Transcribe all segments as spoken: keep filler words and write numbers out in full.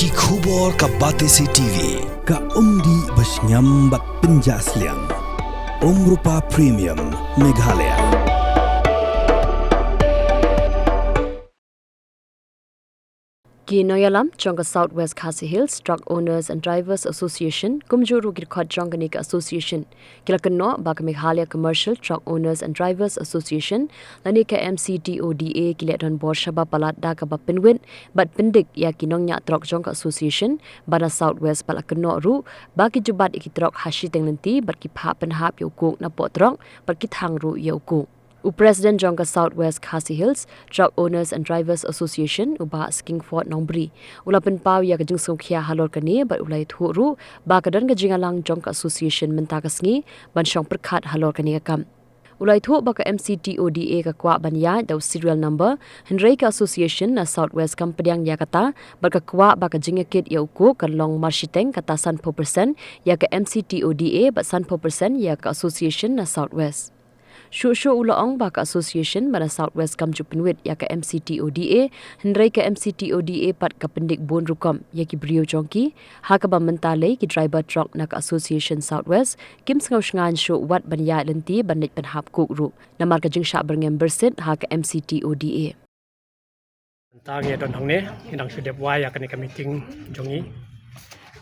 Ki khubor ka Batesi T V, ka umdih bashngiam bad pynjah sliang. Umrupa Premium, Meghalaya. Ki nongïalam jong ka South West Khasi Hills Truck Owners and Drivers Association, kumjuh ruh ki dkhot jong kane ka association, ki la kynnoh ba ka Meghalaya Commercial Truck Owners and Drivers Association lane ka M C T O D A ki leh donbor shaba palat da kaba pynwit bad pyndik ïa ki nongñiah trok jong ka association ba na South West, bad la kynnoh ruh ba ki ju bat ïa ki trok ha shiteng lynti bad ki phah pynhap ïa u kuk napoh trok bad ki thang ruh ïa u kuk. U President jong ka South West Khasi Hills Truck Owners and Drivers Association, u Bah Skingford Nongbri, u la pynpaw ïa ka jingsngewkhia halor kane bad u la ïathuh ruh ba ka don ka jingïalang jong ka association mynta ka sngi ban shong pyrkhat halor kane ka kam. U la ïathuh ba ka M C T O D A ka kwah ban ïaid da u serial number, hynrei ka association na South West kam pdiang ïa kata bad ka kwah ba ka jingïakit ïa u kuk kan long marshiteng, kata sanphew percent ïa ka M C T O D A bad sanphew percent ïa ka association na South West. Shuh shuh u la ong ba ka association ba na South West kam ju pynwit ïa ka M C T O D A, hynrei ka M C T O D A pat ka pyndik bun rukom ïa ki briew jong ki, ha kaba mynta lei ki driver trok na ka association South West kim sngew shngaiñ shuh wat ban ïaid lynti ban leit pynhap kuk ruh namar ka jingshah byrngem byrsit ha ka M C T O D A. Mynta ngi don hangne, ngi dang shu dep wai ïa kane ka meeting jong ngi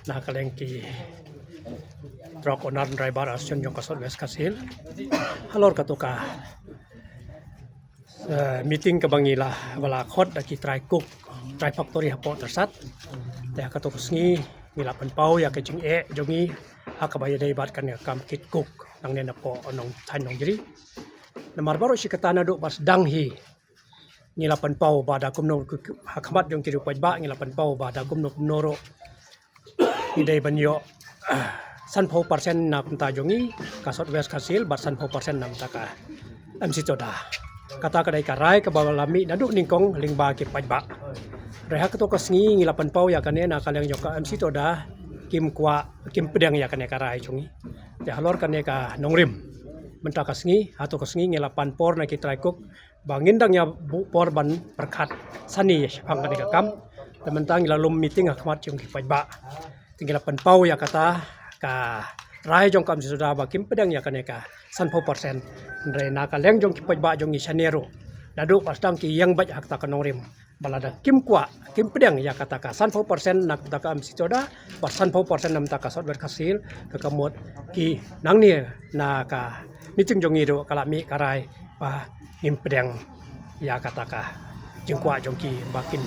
na ka liang ki Truck Owner Driver Association jong ka South West Khasi Hills. Halor kato ka, eh, meeting kaba ngi la, ba la khot da ki trai kuk, trai factory hapoh Tyrsad. Te ha kato ka sngi ngi la pynpaw ïa ka jingeh jong ngi ha kaba ïadei bad kane ka kam kit kuk nangne napoh Nongthain Nongjri. Namar baroh shi katta naduh ba sdang hi ngi la pynpaw ba da kumno ku-, ku-, ha khmat jong ki riewpaidbah ngi la pynpaw ba da kumno kumno ruh ngi dei ban ïoh, ah, sanphew percent na bynta jong ngi ka South West Khasi Hills bad sanphew percent na bynta ka M C Toda. Kata ka dei ka rai kaba la mih naduh nyngkong lyngba ki paidbah. Hynrei ha kato ka sngi ngi la pynpaw ïa kane na ka liang jong ka M C Toda kim kwah, kim pdiang ïa kane ka rai jong ngi. Te halor kane ka nongrim, mynta ka sngi, hato ka sngi ngi la pan por na ki trai kuk ba ngin dang ïa buh por ban pyrkhat sani shaphang kane ka kam. Te mynta ngi la lum meeting ha khmat jong ki paidbah. Te ngi la pynpaw ïa kata ka rai jong ka M C Toda ba kim pdiang ïa kane ka sanphew percent. Hynrei na ka liang jong ki paidbah jong ngi shane ruh, naduh ba sdang ki ïeng beit ha kata ka nongrim, ba lada kim kwah, kim pdiang ïa kata ka sanphew percent na bynta ka M C Toda bad sanphew percent na bynta ka South West Khasi Hills, te ka mut ki nangne na ka meeting jong ngi ruh ka la mih ka rai ba ngim pdiang ïa kata ka jingkwah jong ki ba kin,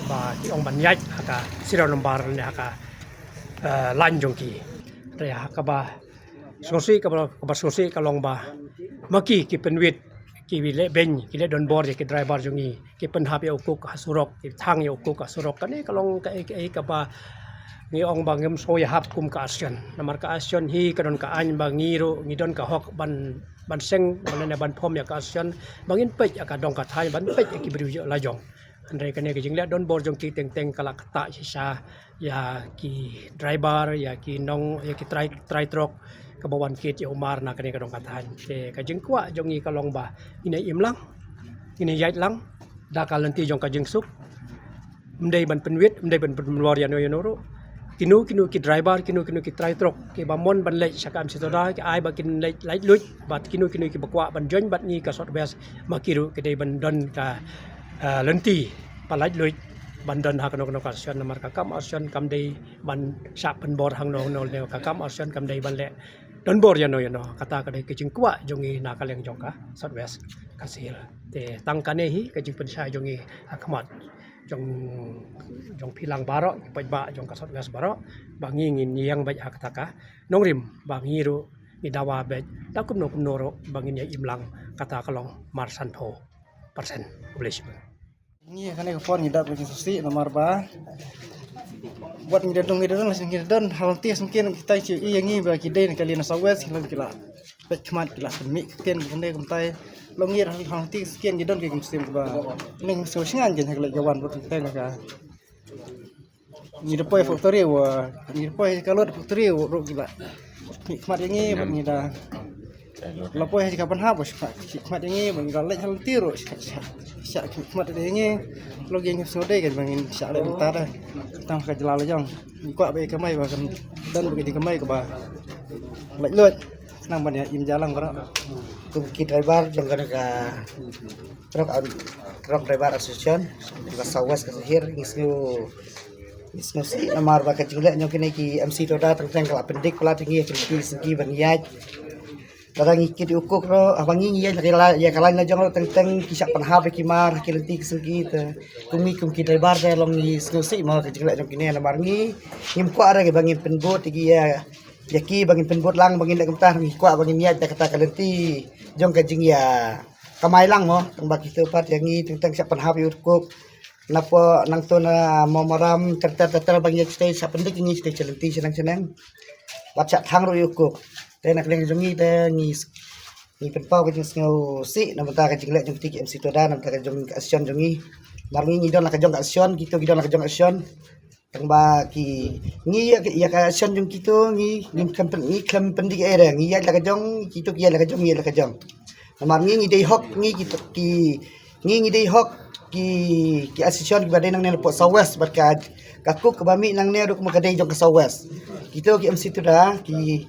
ba ki ong ban ïaid ha ka serial number ne ha ka, eh, line jong ki. Hynrei ha kaba sngewsih, kaba, kaba sngewsih ka long ba ma ki, ki pynwit, ki leh beiñ, ki leh donbor ïa ki driver jong ngi, ki pynhap ïa u kuk ha surok, ki thang ïa u kuk ha surok. Kane ka long kaei kaei kaba ngi ong ba ngim sngew ïahap kum ka association. Namar ka association hi ka don ka aiñ ba ngi ruh ngi don ka hok ban, ban seng, ban lane ban form ïa ka association, ba ngin peit ïa ka dong ka thaiñ, ban peit ïa ki briew la jong. Hynrei kane ka jingleh donbor jong ki teng teng ka la ktah shisha ïa ki driver, ïa ki nong, ïa ki trai, trai trok kaba wan kit ïa u mar na kane ka dong ka thaiñ. Te ka jingkwah jong ngi ka long ba ngin ïa im lang, ngin ïa ïaid lang da ka lynti jong ka jingsuk. Ym dei ban pynwit, ym dei ban pynlor ïano ïano ruh. Kino kino ki driver, kino kino ki trai trok kiba mon ban leit sha ka M C Toda, ki ai ba kin leit laitluid, bad kino kino kiba kwah ban join bad ngi ka South West, ma ki ruh ki dei ban don ka, eh, lynti ba laitluid ban don ha kano kano ka association. Namar ka kam association kam dei ban shah pynbor hangno hangno ne, ka kam association kam dei ban leh donbor ïano ïano. Kata ka dei ka jingkwah jong ngi na ka liang jong ka South West Khasi Hills. Te tang kane hi ka jingpynshai jong ngi ha khmat jong, jong phi lang baroh, ki paidbah jong ka South West baroh, ba ngi ngin ïeng beit ha kata ka nongrim, ba ngi ruh ngi dawa beit da kumno kumno ruh ba ngin ïa im lang, kata ka long mar sanphew percent. Khublei shibun. Ngi kane ka por ngi dap ka jingsngewsih namar ba wat ngi da don, ngi da don, ngi da don ha lynti sngewsih, kita ki ïa ngi ba ki dei na ka liang na South West, ki la, ki la peit khmat, ki la pynmih ktien, kane kumtai. Long ngi ha lynti sngewsih ngi don ka jingsngewsih ba ngi sngewsih ngan jin ha ka leit ka wan, bad kumtai na ka ngi da poi factory wa, ngi da poi ka lot factory wa ruh ki la mih khmat ïa ngi, bad ngi da La poi ha ka pynhap ba sha khmat ïa ngi ba ngi la leit ha lynti ruh sha khmat ïa ngi. Lok ïa ngi sngewdei kan ba ngin shah leit mynta da tang ka jylla la jong. Ngi kwah ba ïa kamai ba kan don ba ka jingkamai kaba lait luid. Nang ban ïa im jalang baroh. Kum ki driver jong kane ka truck, truck driver association ka South West ka Sahir, ngi sngew ngi sngewsih namar ba ka jingleh jong kine ki M C Toda teng teng ka la pyndik palat ïa ngi ïa ki lynti ki sngi ban ïaid. Lada ngi kit ïa u kuk ruh, haba ngi ngi ïaid ïa ka lain la jong ruh teng teng ki shah pynhap ïa ki mar ha ki lynti ki sngi te. Kum ngi kum ki driver te long ngi sngewsih mo ka jingleh jong kine namar ngi ngim kwah re ba ngin pynbud ïa ki ïa ïa ki ba ngin pynbud lang ba ngin leh kumta, ngi kwah ba ngin ïaid da kata ka lynti jong ka jingïa kamai lang mo. Tang ba kito pat ïa ngi teng teng shah pynhap ïa u kuk. Napoh nangto na Mawmaram ter ter ter ter ba ngi ïaid shatei shah pyndik ïa ngi shatei sha lynti shaneng shaneng. Bad shah thang ruh ïa u kuk. Te na ka liang jong ngi te ngi ngi pynpaw ka jingsngewsih na bynta ka jingleh jong kito ki M C Toda na bynta ka jong ka association jong ngi. Namar ngi ngi don la ka jong ka association, kito ki don la ka jong ka association. Tang ba ki ngi ïa ka, ïa ka association jong kito ngi ngim khlem pyn, ngi khlem pyndik ei re, ngi ïaid la ka jong, kito ki ïaid la ka jong, ngi ïaid la ka jong. Namar ngi ngi dei hok ngi kito ki ngi ngi dei hok ki ki association kiba dei nangne napoh South West bad ka ka kuk kaba mih nangne ruh kumba ka dei jong ka South West. Kito ki M C Toda ki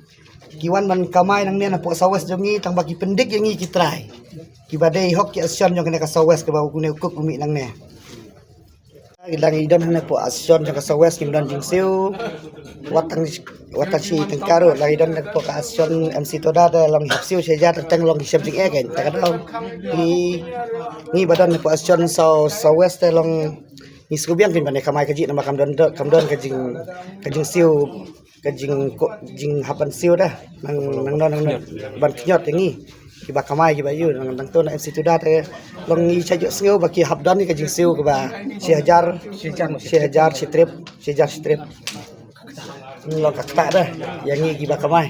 ki wan ban kamai nangne napoh South West jong ngi tang ba ki pyndik ïa ngi ki trai. Kiba dei hok ki association jong kane ka South West kaba u kune u kuk u mih nangne. Ngi la ngi don hangne napoh association jong ka South West ngim don jingsiew. Wat tang wat tang shi tyngka ruh la ngi don napoh ka association M C Toda te long hap siew shi hajar teng teng long ki shem jingeh kein. Te ka dang ngi ngi ba don napoh association South South West te long ngi sngewbiang kein ban ïa kamai kajih namar kam don kam don ka jing ka jingsiew ka jing ko jinghap ban siew da nang nang nang nang ban kñiot ïa ngi kiba kamai kiba ïu nang nangto na M C Toda te long ngi sha ïohsngew ba ki hap don ka jingsiew kaba shi hajar shi hajar shi trip shi hajar shi trip. Long ka kata da ïa ngi kiba kamai.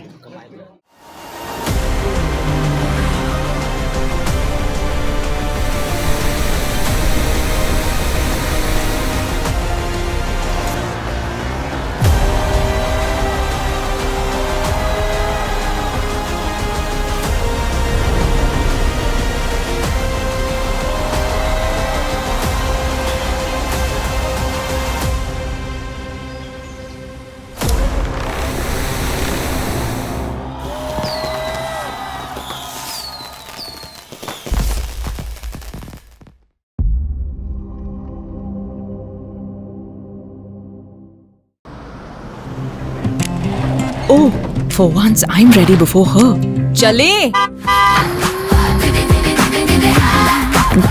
Oh, for once I'm ready before her. Chale!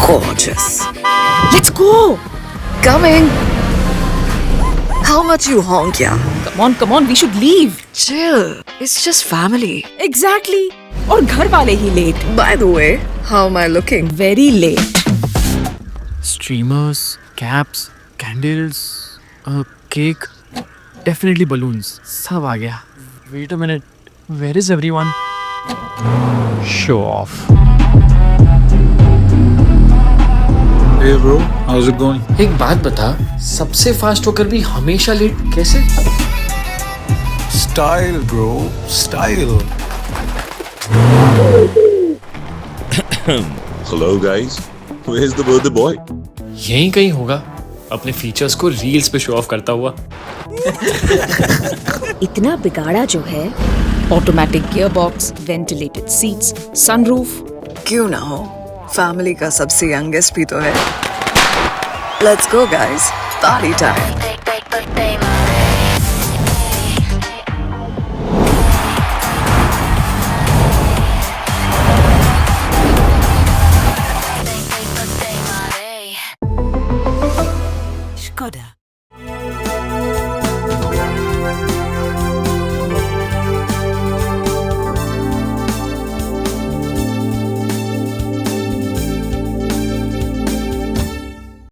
Gorgeous. Let's go! Coming! How much you honk, yeah? Come on, come on, we should leave. Chill. It's just family. Exactly. और घर वाले ही late. By the way, how am I looking? Very late. Streamers, caps, candles, a cake, definitely balloons. सब आ गया. Wait a minute, where is everyone? Show off. Hey bro, how's it going? एक बात बता, सबसे फास्ट होकर भी हमेशा लेट कैसे? Style bro, style. Hello guys, where's the birthday boy? यहीं कहीं होगा, अपने फीचर्स को रील्स पे शो ऑफ करता हुआ. इतना बिगाड़ा जो है. Automatic gearbox, ventilated seats, sunroof. क्यों ना हो, फैमिली का सबसे यंगेस्ट भी तो है. Let's go guys, party time. Skoda.